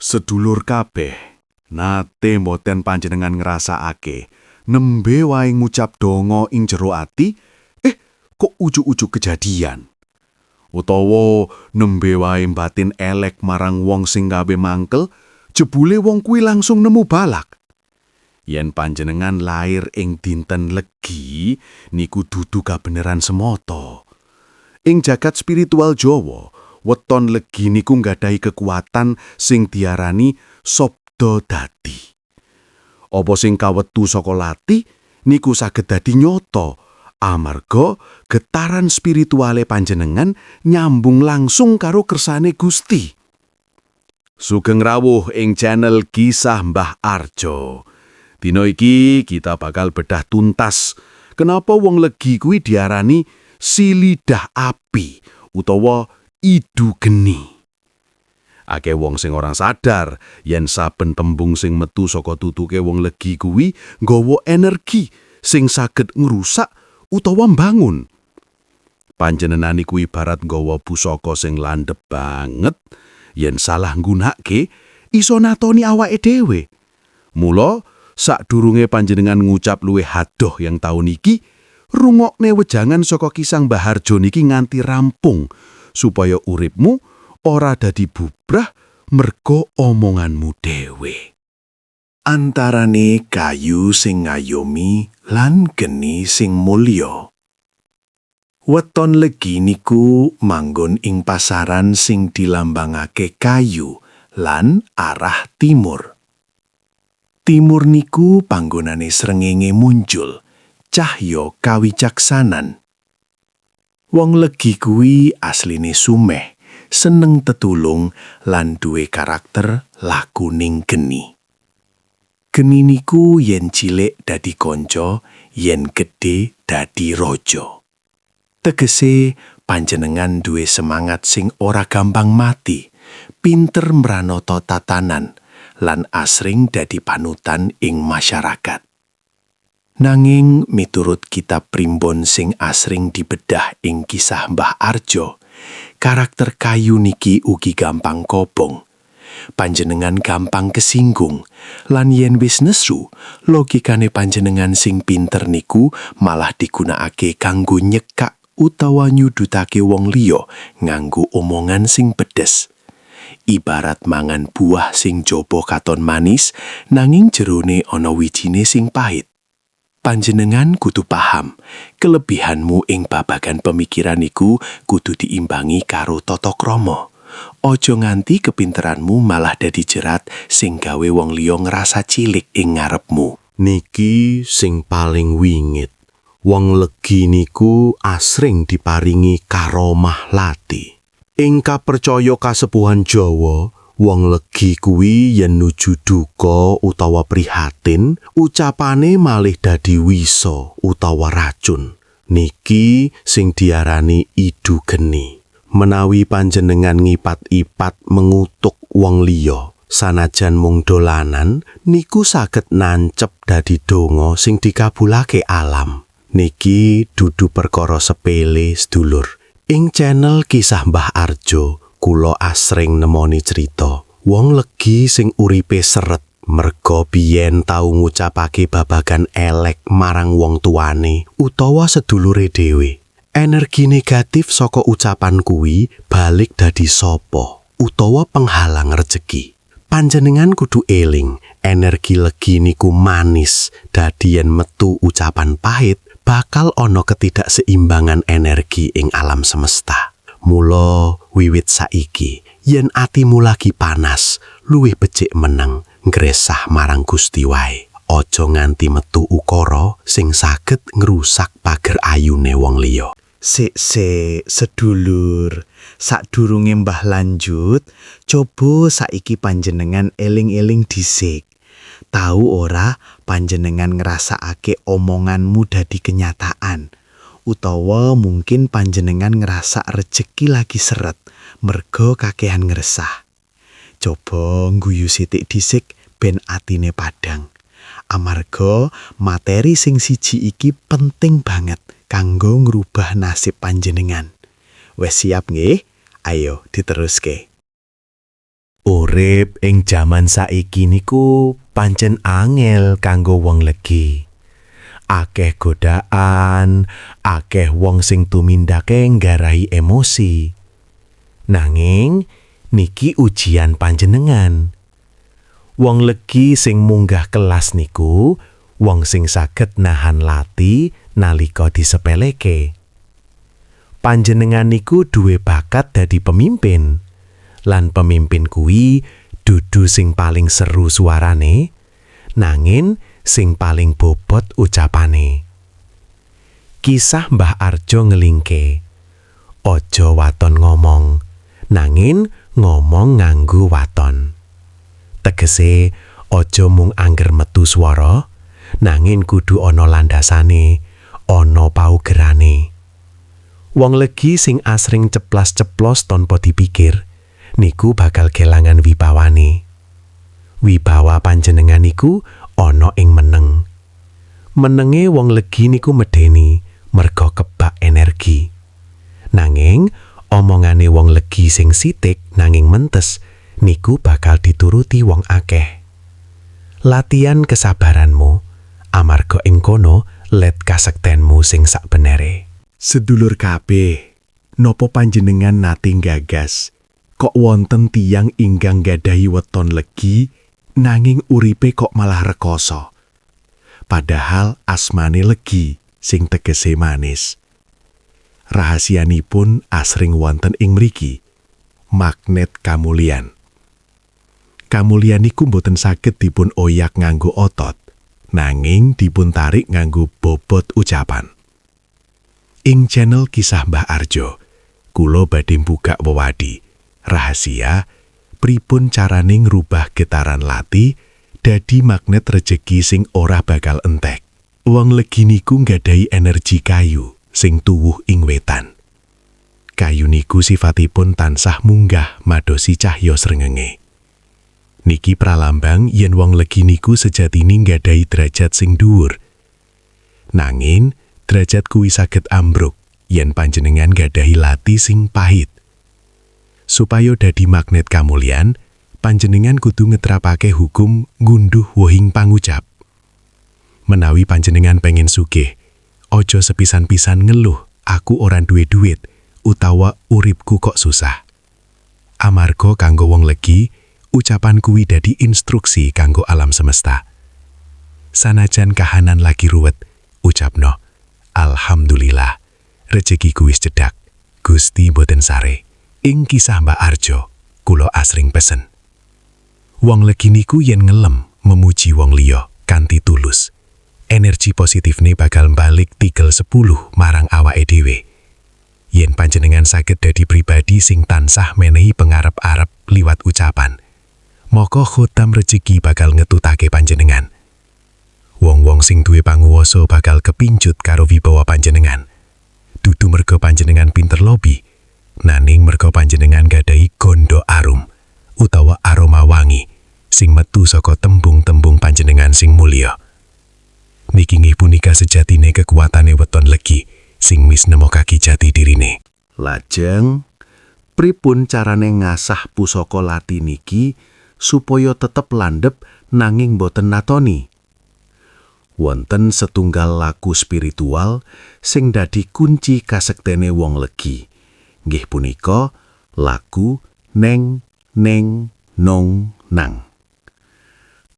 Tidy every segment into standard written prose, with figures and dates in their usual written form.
Sedulur kabeh, nate mboten panjenengan ngrasakake nembe wae ngucap donga ing jero ati, eh, kok ujug-ujug kejadian? Utawa nembe wae mbatin elek marang wong sing gawe mangkel, jebule wong kuwi langsung nemu balak. Yen panjenengan lair ing dinten Legi, niku dudu kabeneran semoto. Ing jagat spiritual Jawa, weton Legi niku nggadahi kekuatan sing diarani sabda dadi. Apa sing kawetu saka lati niku saged dadi nyata amarga getaran spirituale panjenengan nyambung langsung karo kersane Gusti. Sugeng rawuh ing channel Kisah Mbah Arjo. Dino iki kita bakal bedah tuntas kenapa wong Legi kuwi diarani si lidah api utawa idu geni. Akeh wong sing ora sadar yen saben tembung sing metu saka tutuke wong Legi kuwi nggawa energi sing saged ngrusak utawa mbangun. Panjenengan iku ibarat nggawa pusaka sing landhep banget, yen salah nggunakake iso natoni awake dhewe. Mula sadurunge panjenengan ngucap luwih adoh ing taun iki, rungokne wejangan saka Kisah Mbah Harjo niki nganti rampung supaya uripmu ora dadi bubrah mergo omonganmu dhewe. Antarane kayu sing ngayomi lan geni sing mulya. Weton Legi niku manggon ing pasaran sing dilambangake kayu lan arah timur. Timur niku panggonane srengenge muncul, cahya kawicaksanan. Wong Legi kuwi asline sumeh, seneng tetulung lan duwe karakter lakuning geni. Geni niku yen cilik dadi kanca, yen gedhe dadi raja. Tegese panjenengan duwe semangat sing ora gampang mati, pinter mranata tatanan, lan asring dadi panutan ing masyarakat. Nanging miturut kitab primbon sing asring dibedah ing Kisah Mbah Arjo, karakter kayu niki ugi gampang kobong. Panjenengan gampang kesinggung, lan yen wis nesu, logikane panjenengan sing pinter niku malah digunakake kanggo nyekak utawa nyudutake wong liya nganggo omongan sing pedes. Ibarat mangan buah sing jaba katon manis, nanging jerone ana wijine sing pahit. Panjenengan kudu paham, kelebihanmu ing babagan pemikiran iku kudu diimbangi karo tata krama. Aja nganti kepinteranmu malah dadi jerat sing gawe wong liya ngrasa cilik ing ngarepmu. Niki sing paling wingit. Wong Legi niku asring diparingi karomah lati. Ing kapercaya kasepuhan Jawa, wong Legi kuwi yen nuju duka utawa prihatin, ucapane malih dadi wisa utawa racun. Niki sing diarani idu geni. Menawi panjenengan ngipat-ipat mengutuk wong liya, sanajan mung dolanan, niku saged nancep dadi donga sing dikabulake alam. Niki dudu perkara sepele, sedulur. Ing channel Kisah Mbah Arjo, kula asring nemoni cerita wong Legi sing uripe seret merga biyen tau ngucapake babagan elek marang wong tuane utawa sedulure dhewe. Energi negatif saka ucapan kuwi balik dadi sapa utawa penghalang rejeki. Panjenengan kudu eling, energi Legi niku manis, dadi yen metu ucapan pahit, bakal ana ketidakseimbangan energi ing alam semesta. Mula wiwit saiki, yen atimu lagi panas, luwih becik meneng, ngresah marang Gusti wae. Aja nganti metu ukara sing saged ngrusak pager ayune wong liya. Sik sik, sedulur. Sadurunge Mbah lanjut, coba saiki panjenengan eling-eling dhisik. Tau ora panjenengan ngrasakake omonganmu dadi kenyataan? Utawa mungkin panjenengan ngerasa rejeki lagi seret merga kakehan ngresah. Coba ngguyu sithik dhisik ben atine padhang. Amarga materi sing siji iki penting banget kanggo ngrubah nasib panjenengan. Wes siap nggih? Ayo diteruske. Urip ing jaman saiki niku pancen angel kanggo wong legi. Akeh godaan, akeh wong sing tumindake nggarai emosi. Nanging niki ujian panjenengan. Wong legi sing munggah kelas niku wong sing saged nahan lati nalika disepeleke. Panjenengan niku duwe bakat dadi pemimpin. Lan pemimpin kuwi dudu sing paling seru suarane, nanging sing paling bobot ucapane. Kisah Mbah Arjo ngelingke. Aja waton ngomong, nanging ngomong nganggo waton. Tegese aja mung angger metu swara, nanging kudu ana landasane, ana paugerane. Wong legi sing asring ceplas-ceplos tanpa dipikir, niku bakal kelangan wibawane. Wibawa panjenengan niku ana ing meneng. Menenge wong legi niku medeni, merga kebak energi. Nanging omongane wong legi sing sitik nanging mentes niku bakal dituruti wong akeh. Latihan kesabaranmu, amarga ing kono let kasektenmu sing sakbenere. Sedulur kabeh, nopo panjenengan nate nggagas kok wonten tiyang ingkang gadahi weton legi nanging uripe kok malah rekoso? Padahal asmane Legi, sing tegese manis. Rahasianipun asring wonten ing mriki. Magnet kamulyan. Kamulyan niku mboten saged dipun oyak nganggo otot, nanging dipun tarik nganggo bobot ucapan. Ing channel Kisah Mbah Arjo, kula badhe buka wewadi rahasia pripun carane ngrubah getaran lati dadi magnet rejeki sing ora bakal entek. Wong legi niku nggadahi energi kayu sing tuwuh ing wetan. Kayu niku sifatipun tansah munggah madosi cahya srengenge. Niki pralambang yen wong legi niku sejatine nggadahi derajat sing dhuwur. Nanging derajat kuwi saged ambruk yen panjenengan gadahi lati sing pahit. Supaya dadi magnet kamulyan, panjenengan kudu ngetrapake hukum ngunduh wohing pangucap. Menawi panjenengan pengen sugih, aja sepisan-pisan ngeluh, "Aku ora duwe duit," utawa "Uripku kok susah." Amarga kanggo wong legi, ucapan kuwi dadi instruksi kanggo alam semesta. Sanajan kahanan lagi ruwet, ucapno, "Alhamdulillah, rezekiku wis cedhak. Gusti boten sare." Ing Kisah Mbah Arjo, kula asring pesen. Wong legi niku yen ngelem memuji wong liya kanthi tulus, energi positifne bakal balik tigel 10 marang awake dhewe. Yen panjenengan saged dadi pribadi sing tansah menehi pengarep-arep liwat ucapan, maka khotam rejeki bakal ngetutake panjenengan. Wong-wong sing duwe panguwasa bakal kepincut karo wibawa panjenengan. Dudu merga panjenengan pinter lobi, naning merga panjenengan gadahi gondo arum utawa aroma wangi sing metu saka tembung-tembung panjenengan sing mulya. Niki nggih punika sejatine kekuatane weton legi sing wis nemokake jati dirine. Lajeng, pripun carane ngasah pusaka lati niki supaya tetep landhep nanging boten natoni? Wonten setunggal laku spiritual sing dadi kunci kasektene wong legi. Nggih punika laku neng, neng, nong, nang.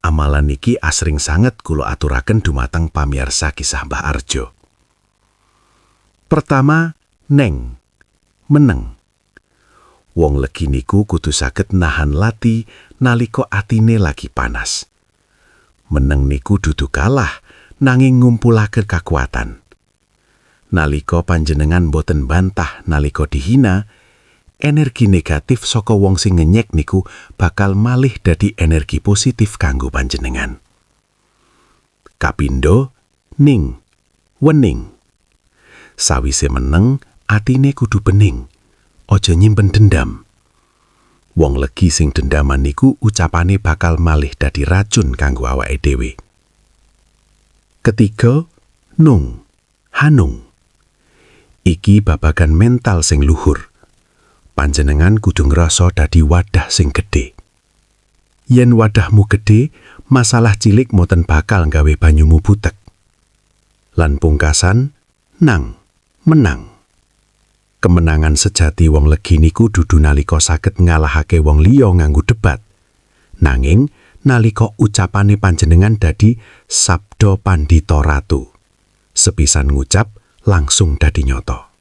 Amalan niki asring sanget kula aturaken dumateng pamirsa Kisah Mbah Arjo. Pertama, neng, meneng. Wong legi niku kudu saged nahan lati nalika atine lagi panas. Meneng niku dudu kalah, nanging ngumpulake kakuatan. Nalika panjenengan boten bantah nalika dihina, energi negatif saka wong sing ngenyek niku bakal malih dadi energi positif kanggo panjenengan. Kapindo, ning, wening. Sawise meneng, atine kudu bening. Aja nyimpen dendam. Wong legi sing dendaman niku ucapane bakal malih dadi racun kanggo awake dhewe. Ketiga, nung, hanung. Iki babagan mental sing luhur. Panjenengan kudu ngrasa dadi wadah sing gedhe. Yen wadahmu gede, masalah cilik moten bakal gawe banyumu butek. Lan pungkasan, nang, menang. Kemenangan sejati wong legi niku dudu nalika saged ngalahake wong liya nganggo debat. Nanging nalika ucapane panjenengan dadi sabda pandhita ratu. Sepisan ngucap langsung dadi nyoto.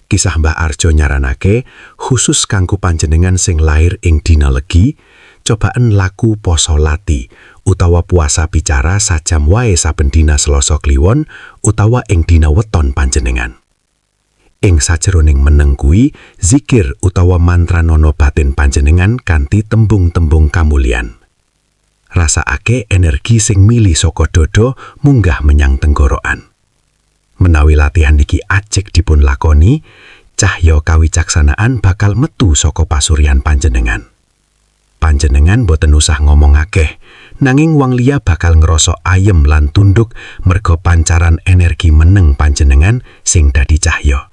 Kisah Mbah Arjo nyaranake khusus kanggo panjenengan sing lair ing dina Legi, cobaan laku poso lati utawa puasa bicara sajam wae saben dina Selasa Kliwon utawa ing dina weton panjenengan. Ing sajeroning meneng kuwi, zikir utawa mantranono batin panjenengan kanthi tembung-tembung kamulyan. Rasakake energi sing mili saka dodo munggah menyang tenggorokan. Menawi latihan niki ajeg dipun lakoni, cahya kawicaksanaan bakal metu saka pasuryan panjenengan. Panjenengan boten usah ngomong akeh, nanging wong liya bakal ngerasa ayem lan tunduk merga pancaran energi meneng panjenengan sing dadi cahya.